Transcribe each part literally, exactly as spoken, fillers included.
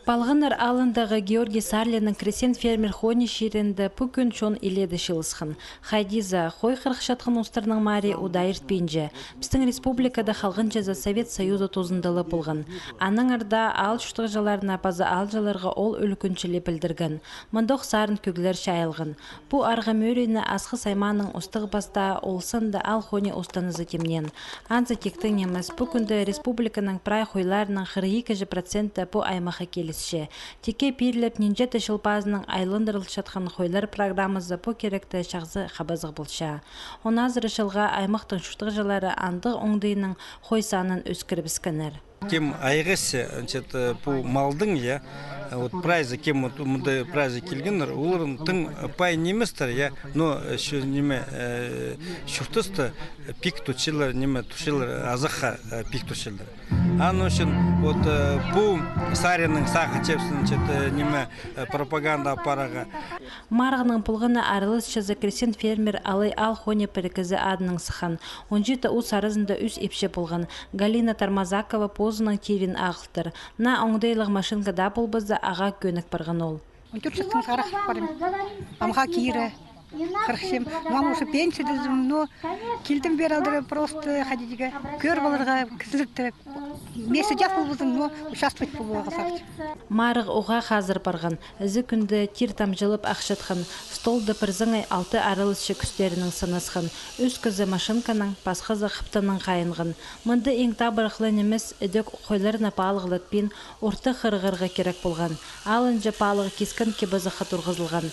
Палғаннар аалындағы Георгий Сарлиннің «Крестьян-фермер» хонии чирінде пу кӱн чон илееде чыылысхан. Хайди за, хой хырыхчатхан устарның марии удаа иртпинче. Пістің республикада халғанҷызы Совет Союзы тузында ла полған. Аннаңар даа аал чуртағҷыларына паза аалҷыларға ол ӱлӱкӱн чіли пілдірген. Мындох сарын кӧглер чайылған. Пу арғымӧринні Асхыс аймааның устағ-пастаа, ол санда аал хонии устаны за тимнеен. Анзы тиктең нимес, пу кӱнде республиканың прай хойларының хырых ікіҷе проценті пу аймахха килісче. Тикке пиріліп, нинҷе-де чыл пазынаң айландырылчатхан хойлар программазы пу киректі чахсы хабазығ полча. Он азыра чылға аймахтың чуртағҷылары андағ оңдайнаң хой санын ӧскірібіскеннер. Кем айғасча, значит, э, пу малдаң, я, э, вот прайзы, кем вот мында прайзы килгеннер, оларның тың пай ниместер, я, но, э, чо-, ниме, э, чуртаста пик тутчалар, ниме тутчалар, азахха, э, пик тутчалар. Аның ӱчӱн вот, э, пу саринның сағынчабыс, значит, э, ниме, э, пропаганда апарарға. Марығның полған на араласчызы крестьян-фермер алай аал хонии пірігізі адынаң сыххан. Он читі ус аразында ӱс ипчі полған. Галина Тармазакова позының тирин ағылтыр. Наа оңдайлығ машинка даа полбаза, ағаа кӧнік парған ол. Он тӧрт частың сығара парим. Амға кире, хырыхчам. Мам уже пенсияда, но килдім пеер алдыра просто ходитьға, кӧр поларға, кізілерді. Месяц час полбазам, но участвовать поларға сағынчам. Марығ уғаа хазыр парған. Ізі кӱнде тир тамҷылап ахчатхан. Столда пір саңай алты араласчы кӱстерінең сынасхан. Ӱс кізі машинканаң, пасхазы хыптанаң хайынған. Мында иң табырах ла нимес, ідӧк хойларны паалығлатпин, орта хырығарға кирек полған. Алынҷа паалығ кискен кип-азахха турғызылған.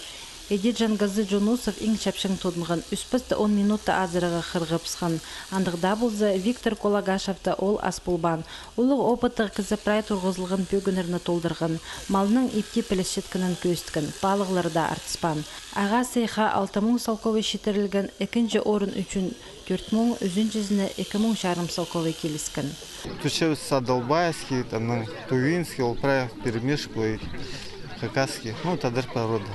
Иди Джангазы Джунусов иң чапчаң тудынған, ӱс пасты он минута азыраға хырғыбысхан. Андағ даа полза, Виктор Кулагашевті ол ас полбаан. Улуғ опыттығ кізі прай турғызылған пӧгіннерні толдырған, малның ипти пілісчеткенін кӧзіткен, паалығлар даа артыспаан. Ағаа сыйыхха алты муң салковай читірілген, ікінҷі орын ӱчӱн тӧрт муң, ӱзінҷізіне ікі муң чарым салковай киліскен. Тутчабыс адалбайский, анаң тувинский, ол прай перемешка, хакасский, ну, тадар порода.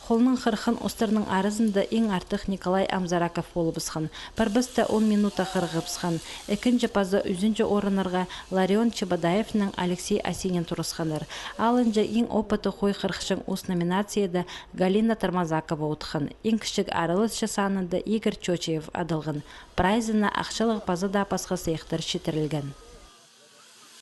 Холнаң хырыххан устарның аразында иң артых Николай Амзараков полыбысхан. Пір пасты он минута хырғыбысхан. Ікінҷі паза ӱзінҷі орыннарға Ларион Чебодаевнаң Алексей Осинин турысханнар. Алынҷа иң опыттығ хой хырыхчаң ус номинацияда Галина Тармазакова утхан. Иң кічіг араласчы санында Игорь Чочиев адалған. Прайзына ахчалығ паза даа пасха сыйыхтар читірілген.